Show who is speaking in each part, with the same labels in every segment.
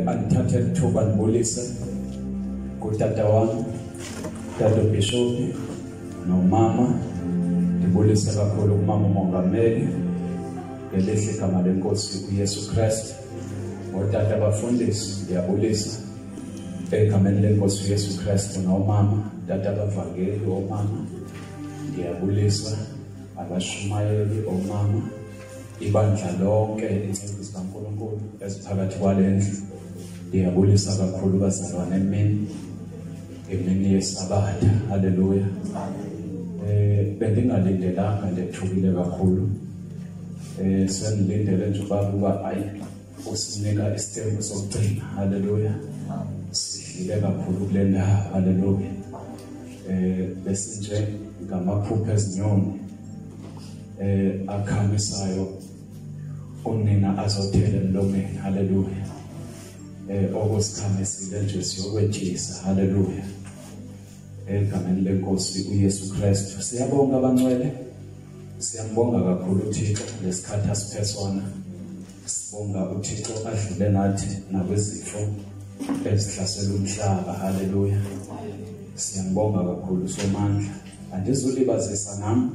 Speaker 1: Andithathe ithuba ndibulise kutata wam, tata Bishop nomama. Ndibulise kakhulu kumama umongameli ngelihle igama lenkosi uYesu Kristu. Ngotata abafundisi ndiyabulisa egameni lenkosi uYesu Kristu nomama, tata abavangeli omama ndiyabulisa, abashumayeli omama, ibandla lonke inceku zikaNkulunkulu eziphakathi kwale ndlu. Ndiyabulisa kakhulu bazalwane emini, emini yeSabatha. Haleluya. Bendingalindelanga, ndethukile kakhulu. Sendilindele nje uba hayi usinika isitembu sokugcina. Haleluya. Sidlile kakhulu kule ndawo. Haleluya. Besinje ngamaphupha ezinyoni akhamisayo unina azothela emlomeni. Haleluya. Okusikhamisile nje siyokwetshisa. Haleluya. Egameni lenkosi uYesu Kristu. Siyabonga abangcwele. Siyambonga kakhulu uThixo lesikhathi asiphe sona. Sibonga uThixo adlule nathi nakwizifo ezihlasela umhlaba. Haleluya. Siyambonga kakhulu Somandla. Andizulibazisa nami.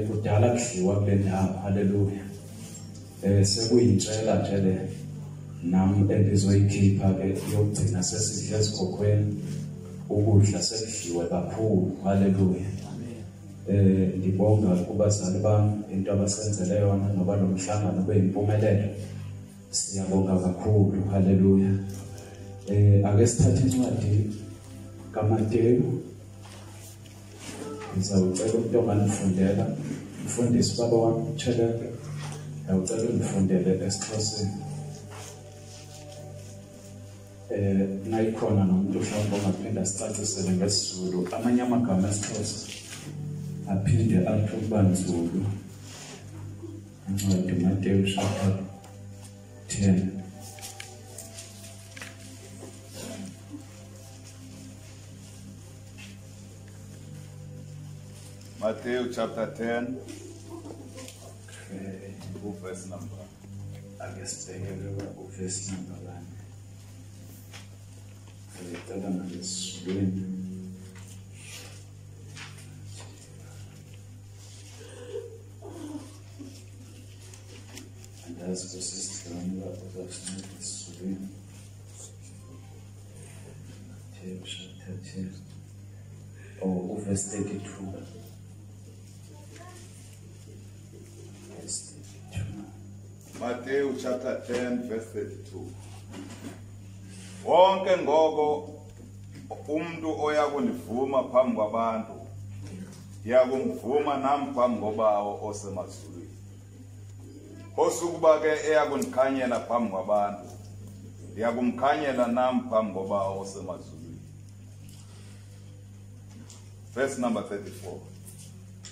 Speaker 1: Kudala kudliwa kule ndawo. Haleluya. Sekuyintshela nje le nami endizoyikhipha ke yokugcina sesidle ezikhokhweni, ukudla sekudliwe kakhulu. Haleluya. Ndibonga kubazali bami into abasenzele yona ngoba lo mhlangano ube yimpumelelo. Siyabonga kakhulu. Haleluya. Ake sithathe incwadi kaMateyu. Ngizawucela umuntu onganifundela, mfundisi baba wami Tsheleke, ngiyawucela undifundele esiXhoseni. Nayikhona nomuntu mhlawumbe ongaphinda sicacisele ngesiZulu amanye amagama esiXhosa aphinde athi ukuba nzulu. Incwadi Mateyu chapter 10.
Speaker 2: Matthew chapter 10.
Speaker 1: Okay.
Speaker 2: Verse number.
Speaker 1: Ake sibheke verse number 1. Ngicela ngalesizulwini. Andazi kusisihlanu lapho uzasinceda esizulwini. Matthew chapter 10. Oh, verse 32. Verse 32.
Speaker 2: Matthew chapter 10 verse 32. Wonke ngoko umuntu oya kundivuma phambi kwabantu, ndiyakumvuma nam phambi koBawo osemazulwini. Osukuba ke eya kundikhanyela phambi kwabantu, ndiyakumkhanyela nam phambi koBawo osemazulwini. Verse number 34.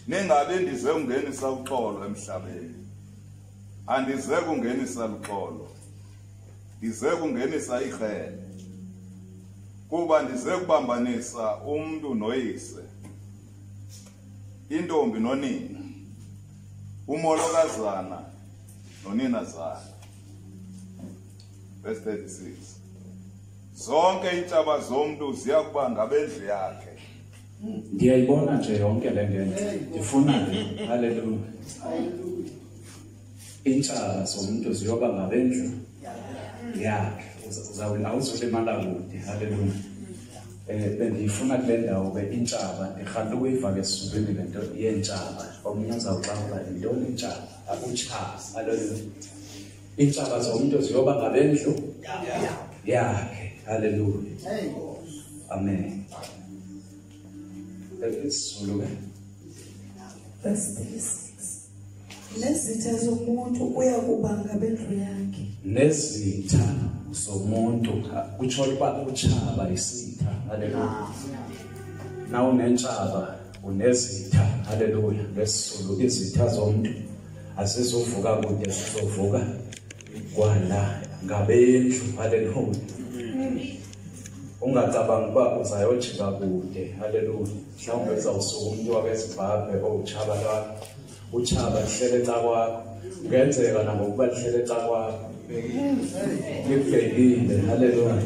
Speaker 2: Ningabi ndize kungenisa uxolo emhlabeni. Andize kungenisa luxolo. Ndize kungenisa ikrele. Kuba ndize kubambanisa umntu noyise, intombi nonina, umolokazana noninazana. Verse 36. Zonke iintshaba zomntu ziya kuba ngabendlu yakhe.
Speaker 1: Ndiyayibona nje yonke le nto. Ndifuna nje. Haleluya. Iintshaba zomntu ziyoba ngabendlu yakhe. Awuzulimala kude. Haleluya. Bendiyifuna kule ndawo ke intshaba. Ndirhalela ukuyiva ke esizulwini le nto yeentshaba. Omnye uzawuxaka uba yintoni intshaba? Akutshaba. Haleluya. Iintshaba zomntu ziyoba ngabendlu yakhe. Haleluya. Amen. isiZulu ke.
Speaker 3: Verse 36. Nezitha zomuntu uyakuba ngabendlu yakhe.
Speaker 1: Nezitha zomuntu kutsho ukuba utshaba isitha. Haleluya. Na unentshaba unezitha. Haleluya. NgesiZulu izitha zomuntu azizuvuka kude, zizovuka kwala ngabendlu. Haleluya. Ungacabangi uba uzayojika kude. Haleluya. Mhlawumbe uzawusuka umuntu wakeZimbabwe owutshaba lwakho. Utshaba lihlele eca kwakho. Kungenzeka nangokuba lihlele eca kwakho. Ngibhekile. Haleluya.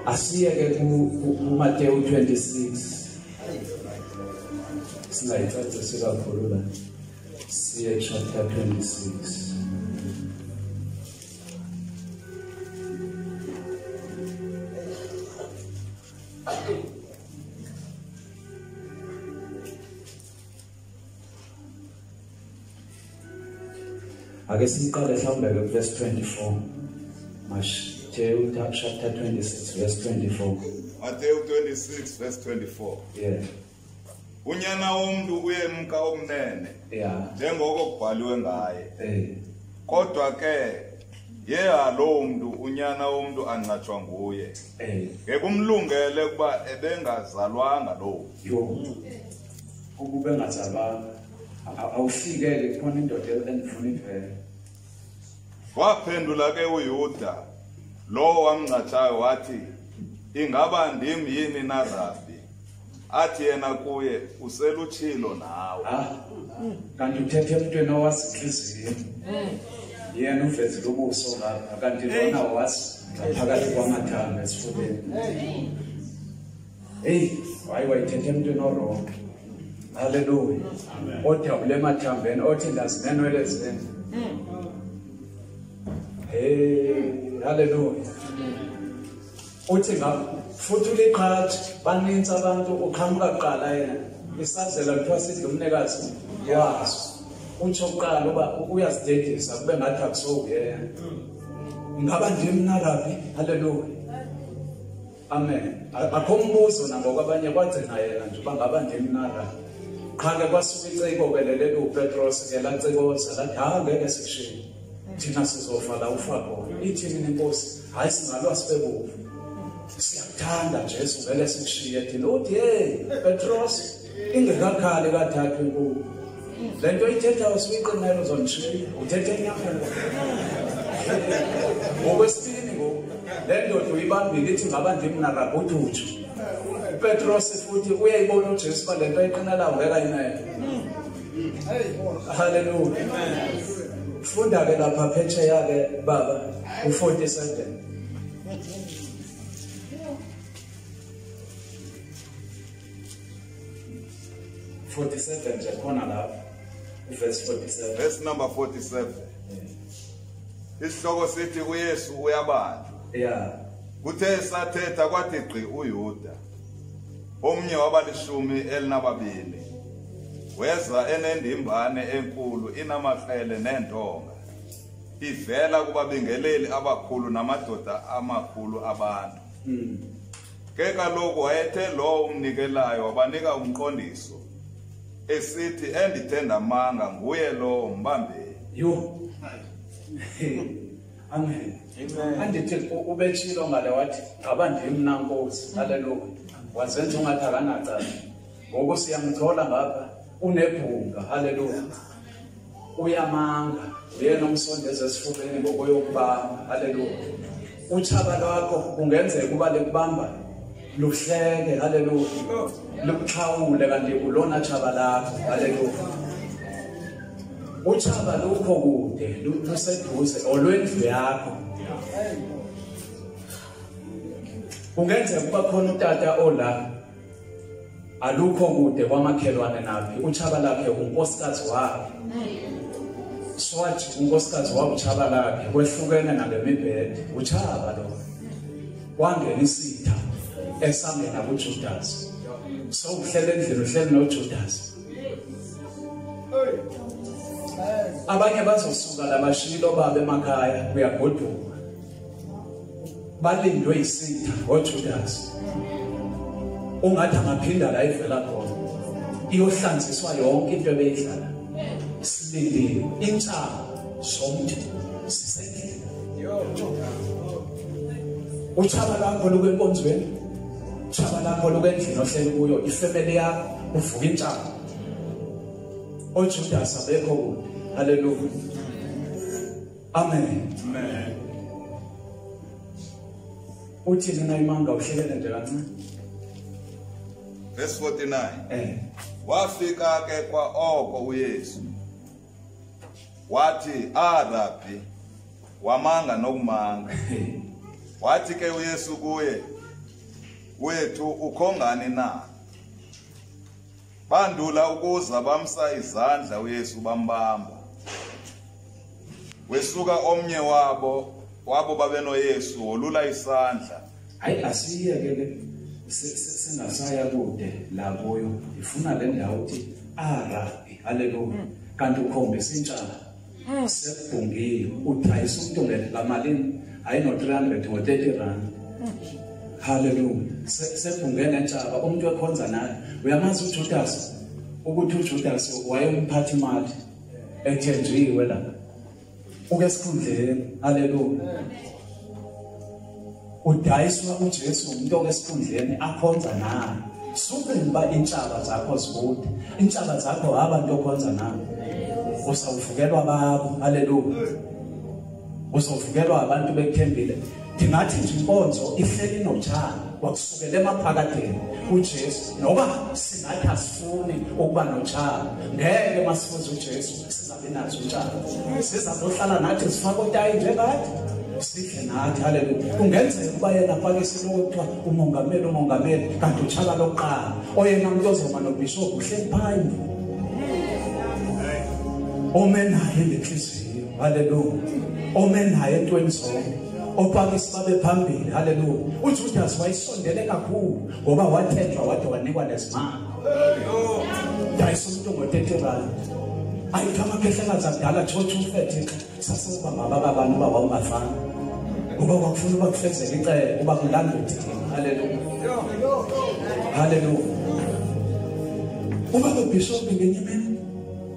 Speaker 1: Asiyeke kuMateyu 26. Singayicacisi kakhulu la. Siye chapter 26. Ake siqale mhlawumbe ke verse 24. Matthew chapter 26 verse 24.
Speaker 2: Matthew 26 verse 24.
Speaker 1: Yeah.
Speaker 2: Unyana womntu uyemka omnene.
Speaker 1: Yeah.
Speaker 2: Njengoko kubhaliwe ngaye. Kodwa ke yeha lo mntu unyana womntu angcatshwa nguye. Ngekumlungele ukuba ebengazalwanga lo.
Speaker 1: Yo. Ukube engazalwanga. Awufikele khona indoda endifuna ivele.
Speaker 2: Waphendula ke uYuda lo wamngcatshayo wathi, ingaba ndim yini na Rabbi? Athi yena kuye, uselutshilo nawe.
Speaker 1: Kanti uthethe emntwini owazi inhliziyo. Yena uvezile ubuso ngapha, kanti lona wazi ngaphakathi kwamathambo esifubeni. Hey, hayi wayithethe emntwini oronke. Haleluya. Odabule emathambeni othi ndazi nenwele zenu. Hey, haleluya. Uthi ngapha futhi uliqhathi baninzi abantu uqhamuka kuqala yena. Isazela kuthiwa sidla umnikazi waso. Utsho kuqala uba uyazidedisa kube ngathi akusowuyena. Ngaba ndim na Rabbi? Haleluya. Amen. Akho mbuzo nangokwabanye kwagcina yena nje uba ngaba ndim na Rabbi. Qha ke kwasuka icebo ke leli uPetros ke lacikoza lathi ha ngeke sikushiye. Thina sizofa la ufa khona. Ithini inkosi? Hayi singalwa sibe bovu. Siyakuthanda Jesu ngeke sikushiye thina. Uthi hey Petros ingekakhali kathathu inkukhu. Le nto ithethayo siyiqinele uzondishiya. Uthethe enyameni. Ngokwesibini ngoku le ndoda uyibambile ithi ngaba ndim na Rabbi uthi utsho. Petros futhi uyayibona uJesu ba lento ayiqinelayo ngeke ayinele. Haleluya. Funda ke lapha phetsheya ke baba u47. nje khona lapha verse 47.
Speaker 2: Verse number 47. Isihloko sithi uYesu uyabanjwa.
Speaker 1: Yeah.
Speaker 2: Kuthe sathetha kwathi gqi uYuda omnye wabalishumi elinababini weza enendimbane enkulu inamakrele neentonga ivela kubabingeleli abakhulu namadoda amakhulu abantu. Ke kaloku wayethe lowo umnikelayo wabanika umqondiso esithi endithe ndamanga nguye lowo mbambeni.
Speaker 1: Yo. Amen. Andithi ubetshilo ngale wathi ngaba ndim na Nkosi. Haleluya. Wazenza ungathi akanacala. Ngoku siyamthola ngapha unebhunga. Haleluya. Uyamanga uyena umsondeza esifubeni ngokoyokubamba. Haleluya. Utshaba lwakho kungenzeka uba lekubamba luhleke. Haleluya. Lukuxhawule kanti ulona tshaba lakho. Haleluya. Utshaba lukho kude luseduze olwendlu yakho. Kungenzeka kuba khona utata ola alukho kude kwamakhelwane naphi utshaba lakhe unkosikazi wakhe. Swathi unkosikazi wakhe utshaba lakhe kwehlukene nangemibhede utshaba lo. Wangena isitha esangena kuJudas. So uhlele endlini uhlele noJudas. Abanye bazosuka labashilo baba emakhaya uyagoduka. Balindwe isitha ngoJudas. Ungathi angaphinda la ivela khona. Iyohlanziswa yonke into ebeyidlala. Silindile intshaba zomntu sisendlini. Utshaba lakho lukwenkonzweni, utshaba lakho lukwendlini ohleli kuyo, ifemeli yakho uvuka intshaba. OJudas abekho kude. Haleluya. Amen.
Speaker 2: Amen.
Speaker 1: Uthini na imanga uhlelele nje kancane.
Speaker 2: Verse 49. Wafika ke kwa oko uYesu. Wathi, "Ah, Rabbi," wamanga nokumanga. Wathi ke uYesu kuye, "Wethu ukhongani na?" Bandula ukuza bamsa izandla uYesu bambamba. Wesuka omnye wabo babenoYesu wolula isandla.
Speaker 1: Hayi, asiyeke ke, singasaya kude la kuyo. Ifuna le ndawo uthi Arabi, haleluya. Kanti ukhombisa intshaba sekubhungile, udayisa umuntu ngamalini? Hayi, no 300, ngo 30 rand. Haleluya. Sebhunge nentshaba umuntu ekhonza naye. Uyamazi uJudas, ukuthi uJudas wayemphathi imali ethenjiwe la uke esikhundleni. Haleluya. Udayiswa uJesu umuntu okesikhundleni akhonza naye. Suke ngiba intshaba zakho zikude, intshaba zakho abantu okhonza nabo, usawuvukelwa babo. Haleluya. Uzovukelwa abantu bekuthembile. Ndingathi nje inkonzo ihleli notshaba kwakusukela emaphakadeni uJesu. Noba singathi asifuni ukuba notshaba, ngeke masifuze uJesu sizabe nazo utshaba, sizazohlala nathi sifake otayi njengathi sidle nathi. Haleluya. Kungenzeka ukuba yena afake isiloko kuthiwa umongameli, umongameli, kanti utshaba lokuqala oyena muntu ozoma nobhishobhu uhleli phambi ome naye ngenhliziyo. Haleluya. Ome naye entweni zonke, opakisi babe phambili. Haleluya. uJudas wayisondele kakhulu ngoba wathenjwa wade wanikwa nezimali. Dayisa umuntu ngo-30 rand. Ayikho amakhehlekazi akudala tshotsho ufethe sasizoba ngabakabani uba wawungafani, ngoba kwakufuna uba kufezeke icebo uba kulandwe thina. Haleluya. Haleluya. Uba bishop ngenye imini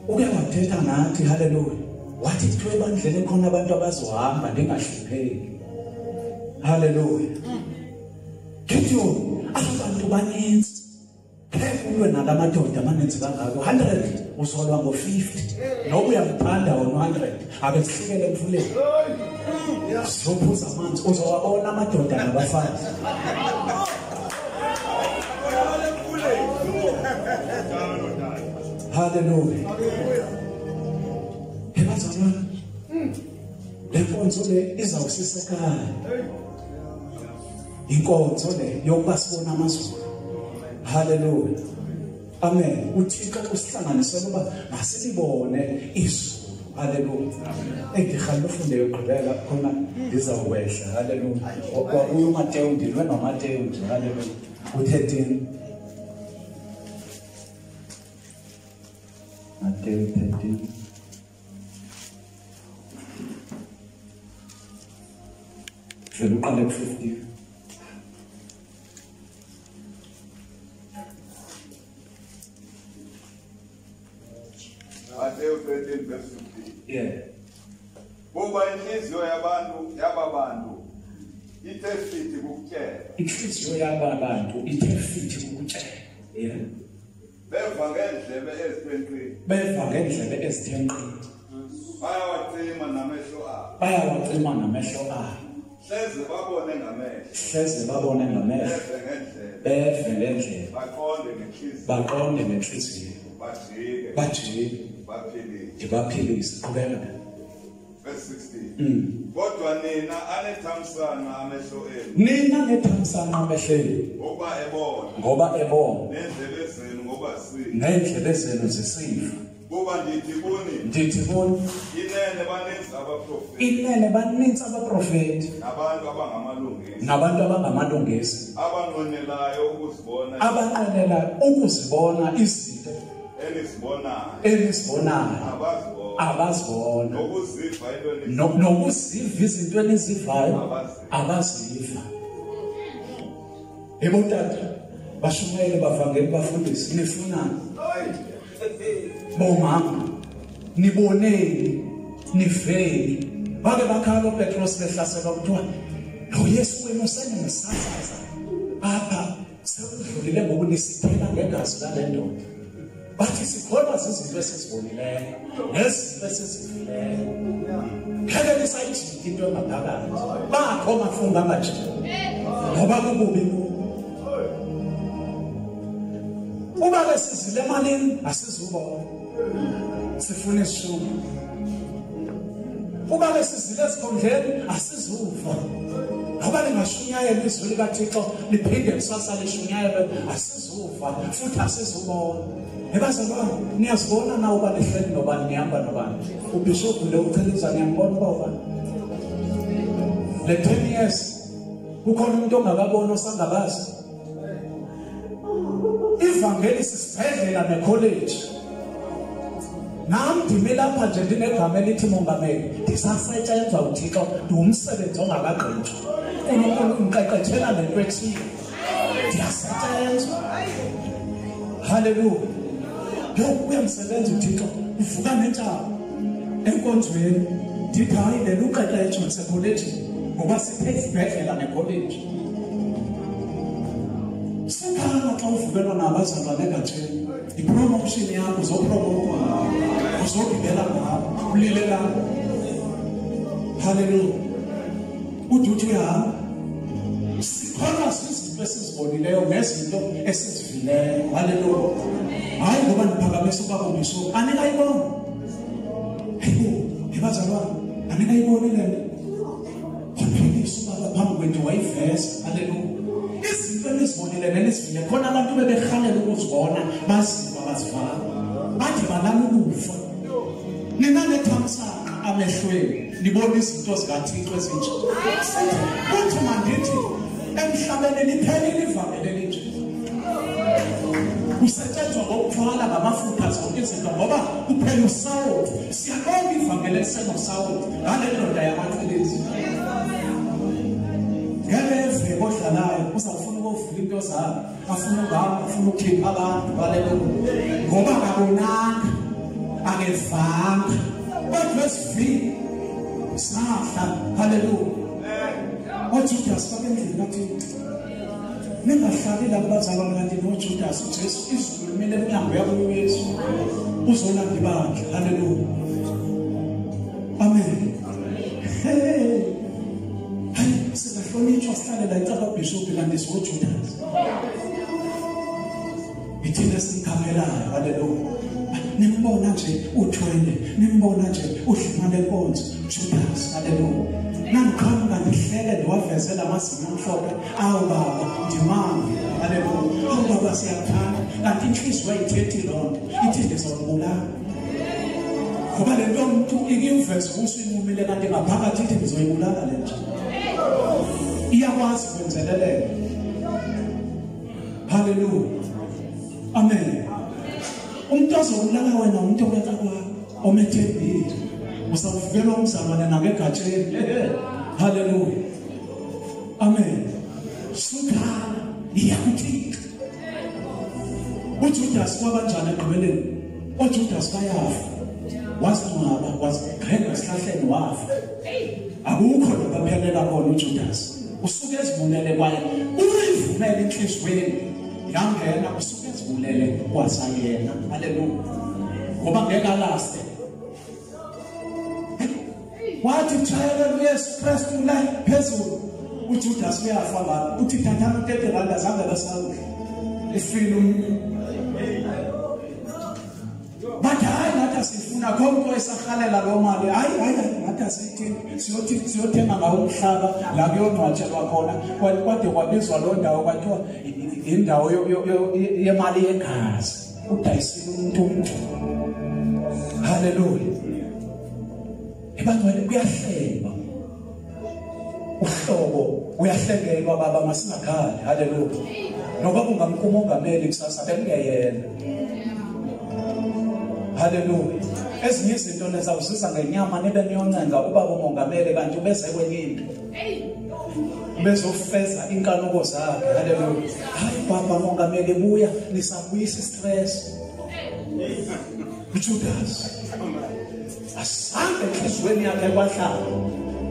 Speaker 1: uke wathetha nathi. Haleluya. Wathi kuthiwa ebandleni khona abantu abazohamba ndingahlupheki. Haleluya. Gideon, abantu baninzi, phela nalamadoda amaninzi kangako, 100 uzolwa ngo-50, noba uyamthanda wona 100, ake sihlukele emfuleni sizophuza amanzi, uzowabona amadoda nabafazi. Haleluya. Ebazalwane, le nkonzo le izawusisa ekhaya, inkonzo le yokuba sibona amazulu. Haleluya. Amen. uThixo usihlanganisela uba masilibone izulu. Haleluya. Engihalela ufunde yokugqibela khona ndizawukwehla. Haleluya. Kwakuye uMateyu, ndilwe noMateyu nje. Haleluya. U-13. Mateyu 13. Vele uqale ku-15.
Speaker 2: Matthew 13 verse 15.
Speaker 1: Yeah.
Speaker 2: Kuba inhliziyo yabantu yababantu ithe fithi kukutyela.
Speaker 1: Inhliziyo yababantu ithe fithi kukutyela. Yeah.
Speaker 2: Beva ngendlebe ezithe nkqi.
Speaker 1: Beva ngendlebe ezithe nkqi.
Speaker 2: Bayawacima namehlo abo.
Speaker 1: Bayawacima namehlo abo.
Speaker 2: Hleze babone ngamehlo.
Speaker 1: Hleze babone ngamehlo.
Speaker 2: Beve ngendlebe.
Speaker 1: Beve ngendlebe.
Speaker 2: Baqonde ngenhliziyo.
Speaker 1: Baqonde ngenhliziyo.
Speaker 2: Bajike.
Speaker 1: Bajike.
Speaker 2: Baphilise.
Speaker 1: Ndibaphilise. Qhubeka.
Speaker 2: Verse 16. Kodwa nina anethamsanqa amehlo enu.
Speaker 1: Nina nethamsanqa amehlo enu.
Speaker 2: Ngoba ebona.
Speaker 1: Ngoba ebona.
Speaker 2: Nendlebe zenu ngoba zisiva.
Speaker 1: Nendlebe zenu zisiva.
Speaker 2: Kuba ndithi kuni.
Speaker 1: Ndithi kuni.
Speaker 2: Inene baninzi abaprofeti.
Speaker 1: Inene baninzi abaprofeti.
Speaker 2: Nabantu abangamalungisa.
Speaker 1: Nabantu abangamalungisa.
Speaker 2: Abanqwenelayo ukuzibona.
Speaker 1: Abanqwenelayo ukuzibona izinto
Speaker 2: enizibonayo.
Speaker 1: Enizibonayo.
Speaker 2: Abazibona.
Speaker 1: Abazibona.
Speaker 2: Nokuziva into
Speaker 1: nokuziva izinto enizivayo. Abaziva. Yebo tata, bashumayele, bavangeli, bafundisi, nifunani? Bomama, niboneni, niveni. Bake bakhala uPetros behlaselwa kuthiwa lo Yesu wenu senimsasaza apha, sekudlulile ngoku nisithela ngegazi lale ndoda. Bathi sikholwa zizinto esizibonileyo nezinto esizivileyo. Ngeke nisayijike into engaphakathi. Bakho mafunga angajiki ngoba kukubi kubo. Uba ke sizile emalini asizubona, sifuna isishumi. Uba ke sizile esikhundleni asizuva. Ngoba lingashunyayelwa izwi likaThixo liphinde kusasa lishunyayelwe asizuva futhi asizubona. Ebazalwane niyazibona na uba nihleli nobani nihamba nobani. Ubishop lo ucheliza niyambona uba ubani. Le 10 years kukhona umuntu ongakabona osangabazi. Ivangeli sisibhedlela nekholeji. Nam ndime lapha nje ndinegama elithi mongameli ndisasetshenzwa uThixo ndiwumsebenzi ongakagqitshwa. uNkulunkulu ungiqeqeshela lento ethile. Ndiyasetshenzwa. Haleluya. Yo uyamsebenza uThixo uvuka nentshaba enkonzweni ndithi hayi lelo uqeqesho ndisekholeji ngoba siphe isibhedlela nekholeji. Sukhala xa uvukelwa nabazalwane egatsheni ipromotion yakho uzopromotwa uzogibela ngabo ulilela. Haleluya. Uthi uyahamba sikholwa sizinto esizibonileyo nezinto esizivileyo. Haleluya. Hayi ngoba niphakamisa ubaba uBishop anikayiboni. Ebazalwane anikayiboni le nto. Waphilisa ubaba phambi kwethu wayiveza. Haleluya. Izinto enizibonile nenizivile khona abantu bebehalela ukuzibona baziva bazivala bathi balala ukufa. Nina nethamsanqa amehlweni nibona izinto zikaThixo ezinje. Kuthi mandithi emhlabeni liphelile ivangeli elinje. Kusetshenzwa ngokuthwala ngamafutha zonke izinto ngoba kuphela usawoti. Siyabonga ivangeli elisenosawoti ngale ndoda yamaqiniso. Ngeke odlalayo uzawufuna ukuvula into zakhe afuna ungama afuna ukukhipha abantu balele ngoba akabonanga akevanga kodwa esivile sahla. Haleluya. OJudas babendlini kaThixo ningahlali la kubazalwane kanti noJudas uJesu izulu limele emnyango yakuyo uYesu uzolanda ibandla. Haleluya. Amen. Hey. Singahlonitshwa sihlale la icaba bishop kanti siwoJudas. Ithina simkhamelayo. Haleluya. Nimbona nje uthwele, nimbona nje udlala lenkonzo Judas. Haleluya. Nangiqhamuka ndihlele ndiwavezela amazinyo amhlophe. Awu baba ndimanga. Haleluya. Awu baba siyakuthanda kanti inhliziyo ayithethi loo nto ithi ndizokubulala. Ngoba le nto umuntu ikuveza usuyincumile kanti ngaphakathi ithi ndizoyibulala le nto. Iyakwazi ukwenzeleleka. Haleluya. Amen. Umuntu ozobulala wena umuntu obenza kwakho omethembile usawuvukela umzalwane nakegatsheni. Haleluya. Amen. Sukhala iyakuthixo. uJudas kwabanjani ekugqibeleni? OJudas bayafa. Wasingcwaba wazigqeka esihlahleni wafa. Akukho lapha khona uJudas. Usuke ezibulele kwaye uyivumele inhliziyweni yangena usuke ezibulele kwasayena. Haleluya. Ngoba ngeke alaste. Wathi kushayela uYesu Kristu la phezulu uJudas uyafa ngapha uthi thathana u30 rand azange basawudla ifile umuntu. Bathi hayi nathi asifuna konke esahalela lo mali. Hayi hayi nathi asiyithengi siyothi siyothenga ngawo umhlaba la kuyongcwatshelwa khona. Kwade kwabizwa lo ndawo kwathiwa indawo yemali yegazi. Udayisile umuntu. Haleluya. Ebantwini kuyahlengwa uhlobo uyahlengelwa baba masingakhali. Haleluya. Noba kungamkumongameli kusasa bekungeyena. Haleluya. Ezinye izinto nizawuzisa ngenyama nibe niyoncenga ubaba umongameli kanti ubeze kwenye into. Bezofeza inkanuko zakhe. Haleluya. Hayi baba mongameli buya nisabuyisa stress. uJudas asange enhliziyweni yakhe kwahlala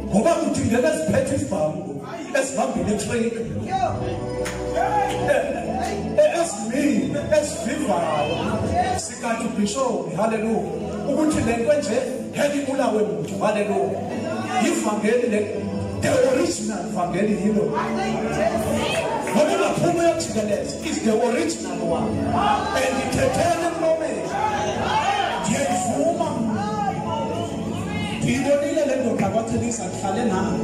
Speaker 1: ngoba kuthi ngeke siphethe isibhamu esibambile etrick esimile esivivayo sikathi ubishop. Haleluya. Ukuthi lento nje ngeke ibulawe muntu. Haleluya. Ivangeli le the original vangeli yilo. Ngoba ingaphuma uyojikeleza is the original one and ithethele emlomeni. Ndiyayivuma. Ndiyibonile le ndoda kwaCelisa ndihlale nayo.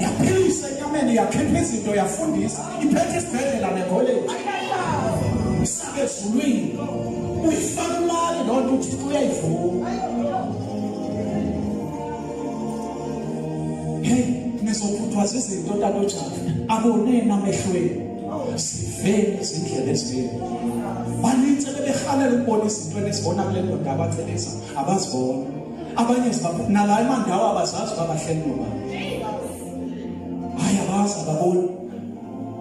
Speaker 1: Yaphilisa enyameni, yakhipha izinto, yafundisa, iphethe isibhedlela nekholeji. Isake ezulwini. Uyifaka imali loo nto uThixo uyayivuma. Hey, nizophuthwa zizinto tata uJafta. Aboneni amehlweni. Siveni izindlebe zenu. Banintsi beberhalela ukubona izinto enizibona kule ndoda abaCelisa, abazibona. Abanye nala emandawo abazazi uba bahleli nobani. Hayi, abazi, ababoni.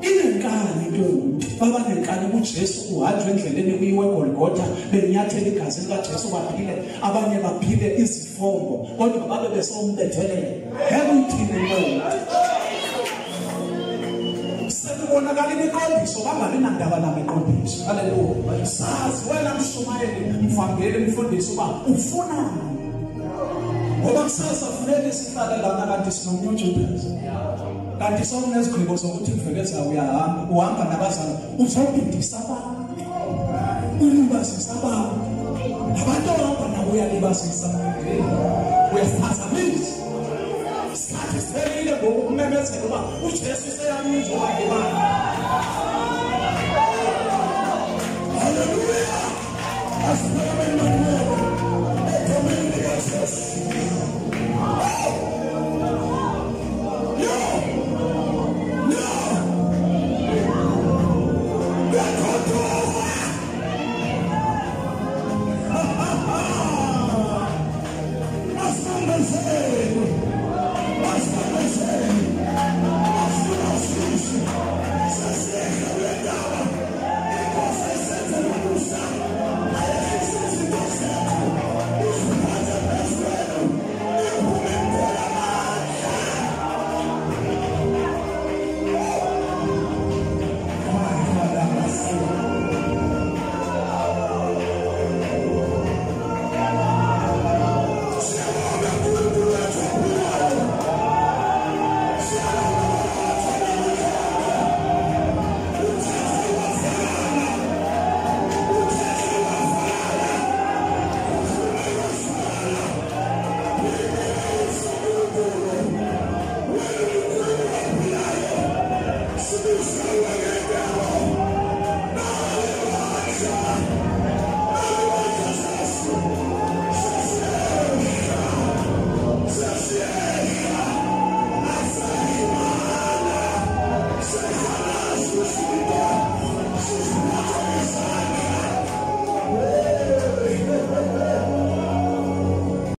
Speaker 1: Inenkani into yomntu. Baba nenkani kuJesu, kuhanjwe endleleni kuyiwe eGolgotha, benyathela igazi likaJesu baphile. Abanye baphile izifombo, kodwa babe besombethelela. Ngeke uyithini into yomntu. Sekubonakala imiqondiso, bangabi nandaba namiqondiso. Haleluya. Sazi wena mshumayeli, mvangeli, mfundisi uba ufunani. Ngoba kusasa funeka sihlale lana kanti sinomnye uJudas. Kanti sawunezigqibo zokuthi mvekeza uyahamba, uhamba nabazali, uzobindisa abantu. Ulibazisa abantu. Abantu ohamba nabo uyalibazisa. Uyaphazamisa. Isikhathi siphelile ngoku kumemezela uba uJesu useyabuya uzobamba.
Speaker 4: Haleluya. Asiphakame.